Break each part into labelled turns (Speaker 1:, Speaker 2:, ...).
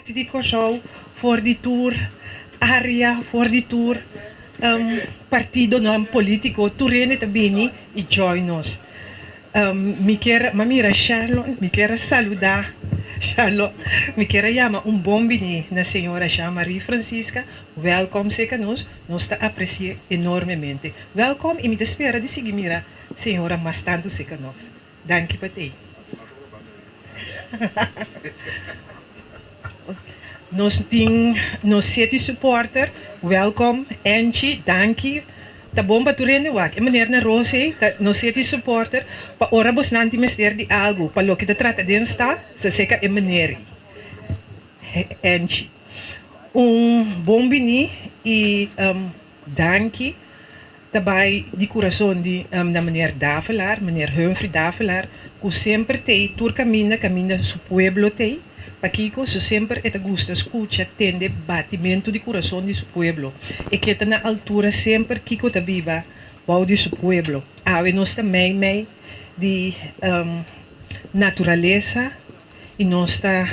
Speaker 1: parti di Kòrsou, for di tur área, for di tur partidonan polítiko, tur hende ta bini i join nos. Mi kier a mira Sharlon, mi kier a saludá Sharlon, mi kier a yama un bon biní na señora Jean Marie Francisca, wèlkòm serka nos, nos ta apresi'é enormemente. Wèlkòm i mi ta spera di sigui mira señora mas tantu serka nos. Danki pa tei. Nos tin nos siete supporter, welkom Angie, danki. Ta bon pa tur hende wak e meneer na roos ei ta nos siete supporter pa ora bosnan tin mester di algo pa loke ta trata den stad sa seka e meneer ei. Angie. Un bon bini y danki. Ta bai di kurason di na meneer Davelaar, meneer Humphrey Davelaar, ku semper t'ei tur kaminda kaminda su pueblo t'ei. Pakiko? Su semper e ta gusta skucha, tende batimentu di kurason di su pueblo. E ke ta na altura semper kiko ta biba bou di su pueblo. Awe nos ta mei mei di naturalesa. I nos ta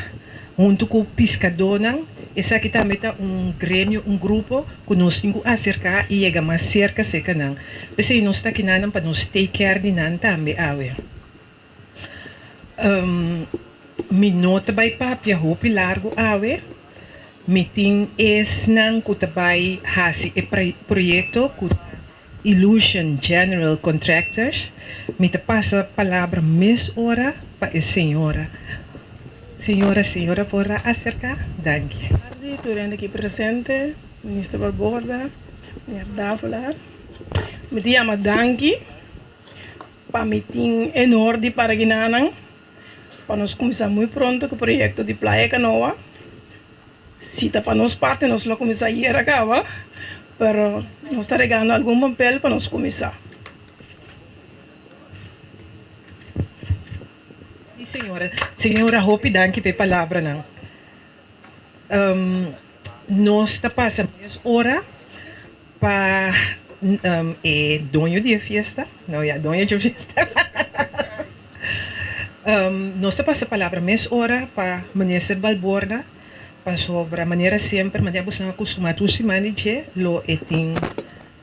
Speaker 1: huntu ku piskadónan. Esaki tambe ta un gremio, un grupo ku nos tin ku aserká i yega mas serka serka nan. P'esei nos ta kinanan pa nos take care di nan tambe awe. Mi no ta bai papia hopi largu awe. Mi tin esnan ku ta bai hasi e proyekto ku ta Illusion General Contractors, mi ta pasa palabra mes ora pa e señora. Señora, señora por a acerca? Danki.
Speaker 2: Tardi tur hende aki presente, Minister Balborda, Meneer Davelaar. Mi ta yama danki pa mi tin e honor di para ginanan pa nos cuminsa muy pronto cu proyecto di Playa Canoa. Si ta pa nos parti nos lo kuminsá ayer a kaba, pero nos ta regando algun papel pa nos kuminsá.
Speaker 1: Sí señora. Señora hopi danki pa e palabranan. Nos ta pasa mes ora pa e doño di e fiesta, no ya doño dje fiesta, nos ta pasa palabra mes ora pa Minister Balborda pasobra manera semper manera bosnan a kustumá tur siman di dje lo e tin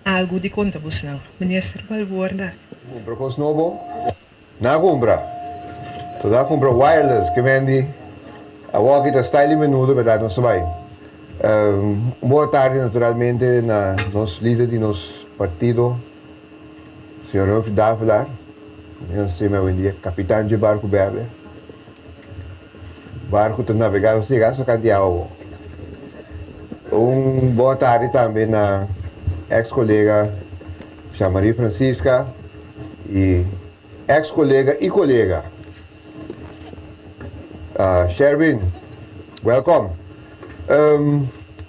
Speaker 1: algu di konta bosnan. Minister Balborda.
Speaker 3: Kumpra kos nobo? Nan a kumpra. So nan a kumpra wireless ke mendi awor aki ta style menudo berdad nos ta bai. Un bona tardi naturalmente na nos lider di nos partido señor Humphrey Davelaar, nos ta yama awendia kapitan dje barku berde. Barku ta navega nos ta yega hasta Kantiago awor. Un bona tardi tambe na ex kolega Jean Marie Francisca y ex colega y colega Sherwin welcome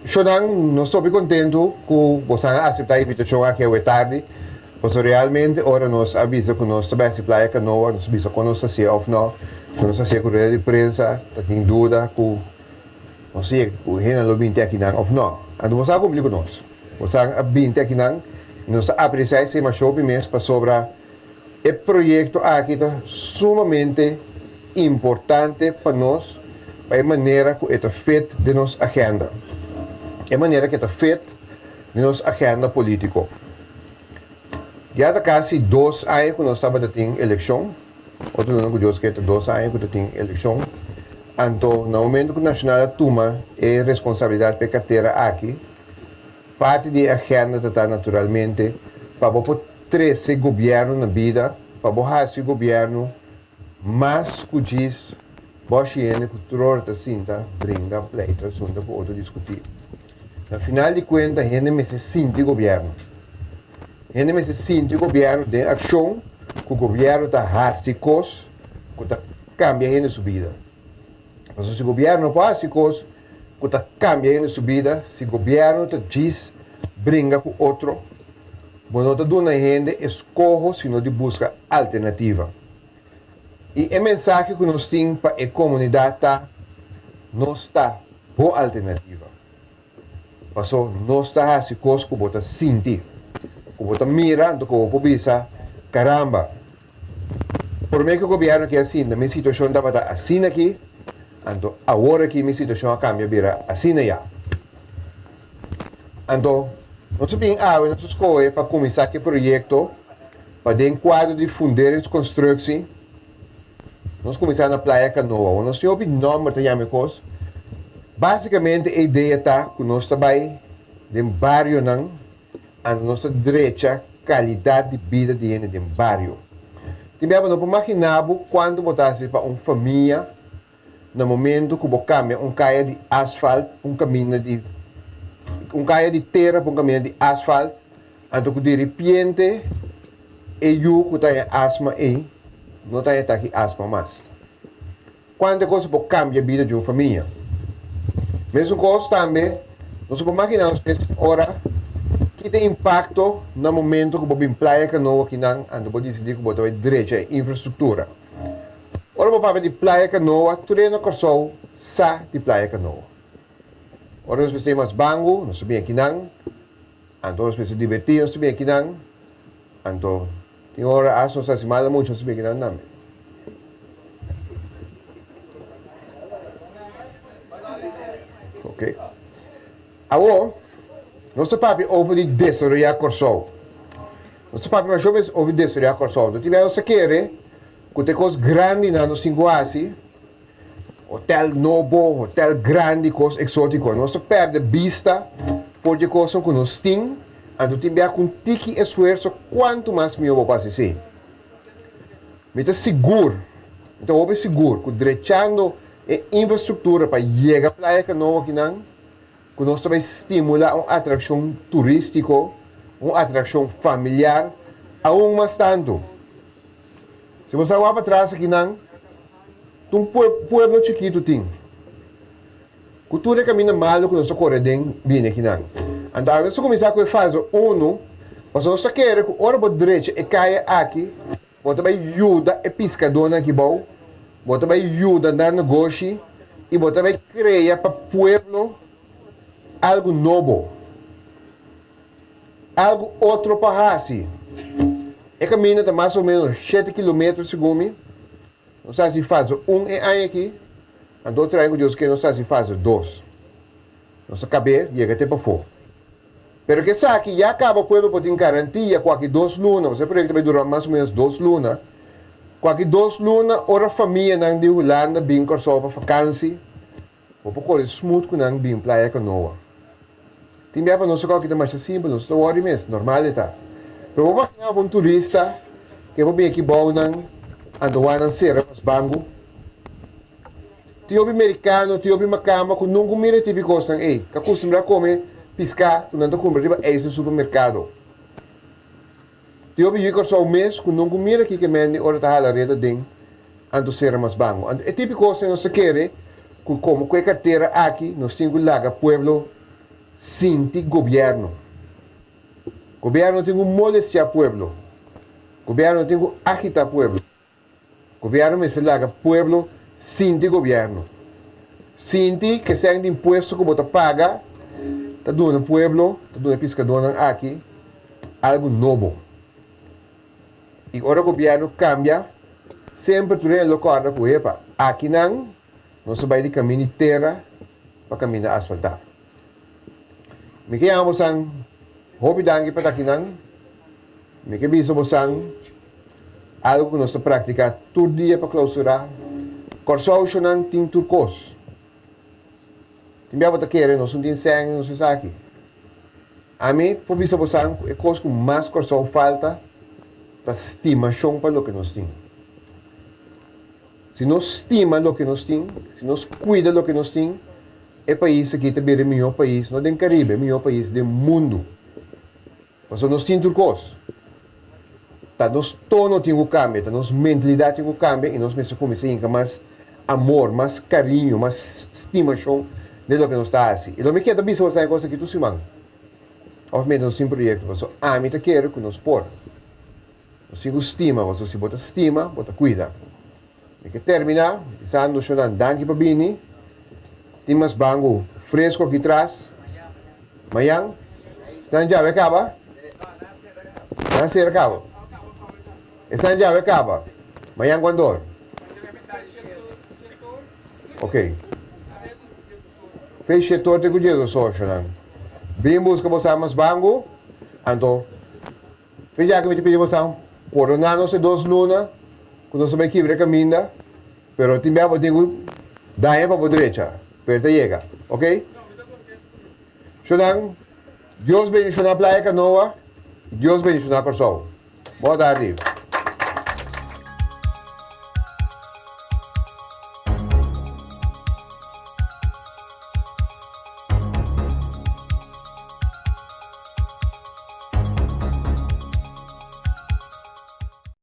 Speaker 3: Shonan nos ta hopi contento cu bosan a acepta e invitacion aki awe tardi pasobra realmente ora nos a bisa cu nos ta bai haci Playa Canoa nos a bisa con nos ta haci'e of no con nos ta haci'e cu rueda di prensa ta tin duda cu nos ta yega cu hende lo binti akinan of no anto bosan a cumpli cu nos. Bosan a binti akinan i nos ta apresiá esei masha hopi mes pasobra e proyekto aki ta sumamente importante pa nos pa e manera ku e ta fit den nos agenda, e manera ku e ta fit den nos agenda polítiko. Ya ta kasi dos aña ku nos tabata tin elekshon, otro luna ku Dios ke ta dos aña ku ta tin elekshon, anto na momento ku Nashonal a tuma e responsabilidat pa e kartera aki, Parti di e agenda ta ta naturalmente pa bo por trece gobierno na bida, pa bo haci gobierno mas cu djis boshi hende cu tur ora ta sinta bringa, pleita, asunto cu otro discuti. Na final di cuenta hende mester sinti gobierno. Hende mester sinti gobierno den accion cu gobierno ta haci cos cu ta cambia hende su bida. Pasobra si gobierno no por haci cos cu ta cambia hende su bida, si gobierno ta djis bringa cu otro, bo no ta duna hende escoho sino di busca alternativa. Y e mensahe cu nos tin pa e comunidad ta, nos ta bo alternativa. Paso nos ta haci cos cu bo ta sinti, cu bo ta mira, anto cu bo por bisa, caramba, prome cu gobierno aki a sinta, mi situacion tabata asina aki, Anto awor aki mi situashon a kambia bira asina ya. Anto nos a bin awe nos a skohe pa kuminsá ku e proyekto pa den kuadro di funderingskonstruksi nos kuminsá na Playa Kanoa. Awor nos tin hopi nòmber ta yama e kos. Básikamente e idea ta ku nos ta bai den barionan anto nos ta drecha kalidat di bida di hende den bario. Tin bia bo no por maginá bo kuantu bo ta hasi pa un famia na momento ku bo kambia un kaya di asfalt pa un kaminda di un kaya di tera pa un kaminda di asfalt, anto ku diripiente e yu ku ta haña asma ei no ta haña taki asma mas. Kuantu e kos a por kambia bida di un famia? Mesun kos tambe nos a por maginá nos mes ora ki ta e impakto na momento ku bo bin Playa Kanoa kinan anto bo disidí ku bo ta bai drecha e infrastruktura. Ora bo papia di Playa Kanoa tur hende na Kòrsou sa di Playa Kanoa. Ora nos mester mas bangu nos ta bin akinan, anto ora nos mester divertí nos ta bin akinan, anto tin ora as nos ta hasi mala mucha nos ta bin akinan tambe. Ok. Awor, nos ta papia over di desaroyá Kòrsou. Nos ta papia masho bes over di desaroyá Kòrsou. Anto tin bia nos ta kere ku ta e kos grandinan nos tin ku hasi, hotel nobo, hotel grandi, kos eksótiko. Nos ta pèrdè bista for di e kosnan ku nos tin. Anto tin bia ku un tiki esfuerso kuantu mas mihó bo por hasi esei. Mi ta sigur, mi ta hopi sigur ku drechando e infrastruktura pa yega Playa Kanoa akinan, ku nos ta bai stimulá un atrakshon turístiko, un atrakshon familiar aun mas tantu. Si bo sa wak patras akinan, ta un pueblo chikitu tin, ku tur e kaminda malu ku nos a kore den bini akinan. Anto awe nos a kuminsá ku e fase unu, pasobra nos ta kere ku ora bo drecha e kaya aki, Bo ta bai yuda e piskadónan aki bou, bo ta bai yuda nan negoshi i bo ta bai krea pa pueblo algu nobo, algu otro pa hasi. E kaminda ta mas o ménos shete kilometro segun mi. Nos a hasi fase un e aña aki, anto otro aña ku Dios ke nos a hasi fase dos. Nos a kab'é yega te pafó. Pero ku esaki ya kaba pueblo por tin garantia ku aki dos luna, pasobra e proyekto bai dura mas o menos dos luna, ku aki dos luna ora famianan di Hulanda bin Kòrsou pa fakansi, bo por kore smooth ku nan bin Playa Kanoa. Tin bia pa nos ku aki ta masha simpel, nos no ta wòri mes, normal e ta. Pero bo imaginá bo un turista ke por bin aki bou nan anto wak nan sera mas bangu? Tin hopi merikano, tin hopi makamba ku nunka mira e tipi kosnan ei, ta kustumbrá kome piská ku nan ta kumpra riba eis den supermerkado. Tin hopi yu Kòrsou mes ku nunka mira kiko mende ora ta hala reda den anto sera mas bango. Anto e tipi kosnan nos ta kere ku komo ku e kartera aki nos tin ku laga pueblo sinti gobièrnu. Gobièrnu tin ku molestiá pueblo. Gobièrnu tin ku agitá pueblo. Gobierno mester laga pueblo sinti gobierno. Sinti ke sèn di impuesto ku bo ta paga ta duna pueblo, ta duna e piskadónan aki algu nobo. I ora gobierno kambia, semper tur hende lo kòrda ku epa, akinan nos a bai di kaminda di tera pa kaminda asfaltá. Mi ke yama bosan hopi danki pa ta akinan. Mi ke bisa bosan algu ku nos ta praktiká tur dia pa klousurá. Kòrsoushonnan tin tur kos. Tin bia bo ta kere nos no tin sèn, nos esaki. Ami por bisa bosan ku e kos ku mas Kòrsou falta ta stimashon pa loke nos tin. Si nos stima loke nos tin, si nos kuida loke nos tin, e pais aki ta bira e mihó pais, no den Karibe, e mihó pais den mundu. Pasobra nos tin tur kos. Ta nos tono tin ku kambia, ta nos mentalidat tin ku kambia i nos mester kuminsá hinka mas amor, mas kariño, mas stimashon den loke nos ta hasi. I lo mi kier ta bisa boso e kos aki tur siman òf mientras nos tin proyekto, pasobra ami ta kere ku nos por. Nos tin ku stima, pasobra si bo ta stima, bo ta kuida. Mi ke terminá bisando shonnan danki pa bini. Tin mas bangu fresco aki tras. Mayan, esnan djawe kaba? Nan sera kaba. Esnan djawe kaba. Mayan kuandor? Ok. Feshi torte ku djeso soshonan. Bin buska bo sa mas bangu, anto fe ya ku mi ta pidi bosan pordoná nos e dos luna ku nos a bai kibra e kaminda, pero tin bia bo tin ku daña pa bo drecha, pero e ta yega. Ok. Shonan, Dios bendishoná Playa Canoa, Dios bendishoná Kòrsou. Boa tardi.